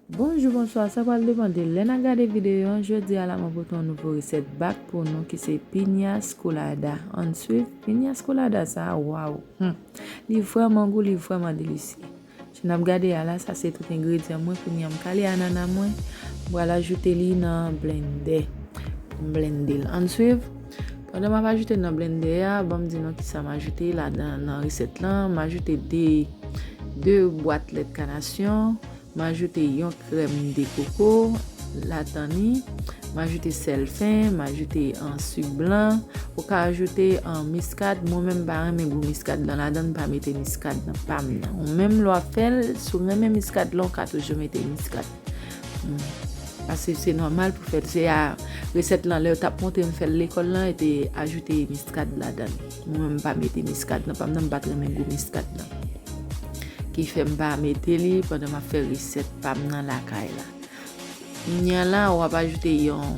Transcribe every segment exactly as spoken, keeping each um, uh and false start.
Bonjou, bonswa, sa pral depann de lè n ap gade videyo an. Jodi a la, mwen pote yon nouvo resèt bak pou nou ki se piñas colada. Ann swiv, piñas colada sa, waw! Hmm. Li vrèman gou, li vrèman delisye. Jan n ap gade a la, sa se tout engredyan mwen. Kounye a m kale anana mwen, m pral ajoute li nan blendè. M blende l. Ann swiv. Pandan m ap ajoute l nan blendè a, ban m di nou kisa m ajoute ladan nan resèt lan. M ajoute de, de bwat lèt kanasyon. M ajoute yon krèm de koko, latanni, m ajoute sèl fen, m ajoute an sik blan, ou ka ajoute an miskad, mwen menm m pa renmen gou miskad lan ladan, m pa mete miskad nan pa m nan. Ou menm lè w ap fè l, si w renmen miskad lan, ou ka toujou mete miskad. Hmm. Paske se nòmal pou fè l. Se a resèt lan, lè yo t ap montre m fè l lekòl lan, yo te ajoute miskad ladan. Mwen menm m pa mete miskad nan pa m nan, m pa t renmen gou miskad lan. Ki fè m pa mete li pandan m ap fè resèt pa m nan lakay la. Kounye a la, w ap ajoute yon,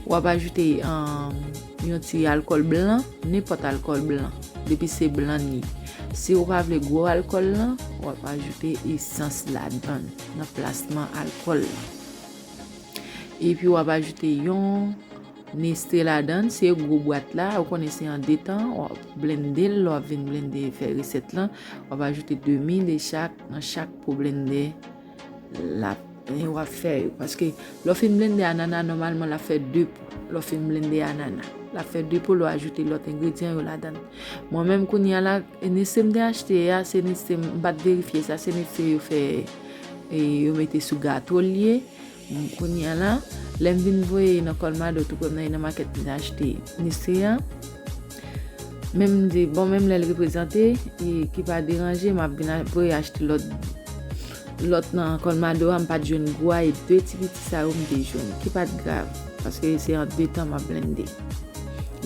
w ap ajoute, um, yon ti alkòl blan, nenpòt alkòl blan. Depi se blan li ye. Si w pa vle gwo alkòl lan, w ap ajoute esans ladan l, nan plasman alkòl lan. Epi w ap ajoute yon Nestlé ladan l, se gwo bwat la, ou konnen se an de tan, w ap blende l, lè w ap vin blende fè resèt lan, w ap ajoute demi de chak nan chak po blende l ap, e w ap fè yo. Paske lè w fin blende anana, nòmalman l ap fè de po. Lè w fin blende anana, l ap fè de po, lè w ajoute lòt engredyan yo ladan l. Mwen menm kounye a la, Nestlé m te achte a, se Nestlé m, m pa t verifye sa, se Nestlé yo fè, e, yo mete sou gato l ye. Kounye a la, lè m vin voye nan Colmado, tou prè m nan, nan makèt m te achte Nestlé a. Men m di, bon, menm lè l reprezante, e ki pa deranje, m ap vin a-, voye achte lòt, lòt nan Colmado a, m pa t jwenn gwo a, e de ti piti sa yo m te jwenn, ki pa t grav, paske se an de tan m ap blende.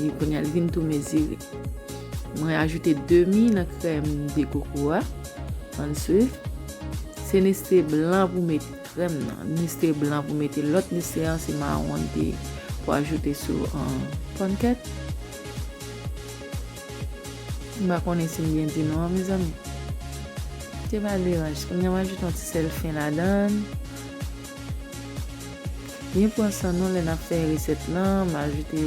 E kounye a l vin tou mezire. Mwen ajoute demi nan krèm de koko a. Ann swiv. Se Nestlé blan pou mete. Krèm nan. Nestlé blan pou mete. Lòt Nestlé an se mawon te pou ajoute sou, um, pankèt. M pa konnen si m byen di non an, mezanmi. Se pa deranje. Kounye a m ajoute yon ti sèl fen ladan l. Byen pran san nou lè n ap fè resèt lan. M ajoute,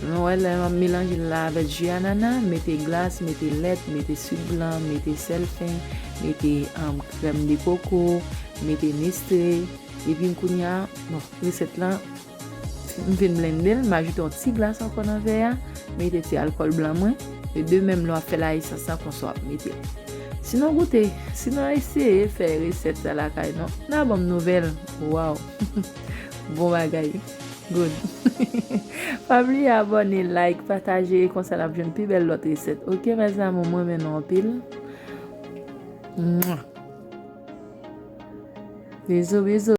nou wè lè m ap melanje l la avèk ji anana, mete glas, mete lèt, mete sik blan, mete sèl fen, mete, um, krèm de koko, mete Nestlé. Epi kounye a, bon, resèt lan, m fin blende l, m ajoute yon ti glas ankò nan vè a, mete ti alkòl blan mwen, e de menm lè w ap fè la esans lan konsa w ap mete l. Si nou goute, si nou eseye fè resèt sa lakay nou, n a ban m nouvèl. Waw! Bon bagay. Good. Pa bliye abòne, like, pataje, e konsa n ap jwenn pi bèl lòt resèt. Oke, mes amours, mwen renmen nou anpil. Mwah. Bizou, bizou.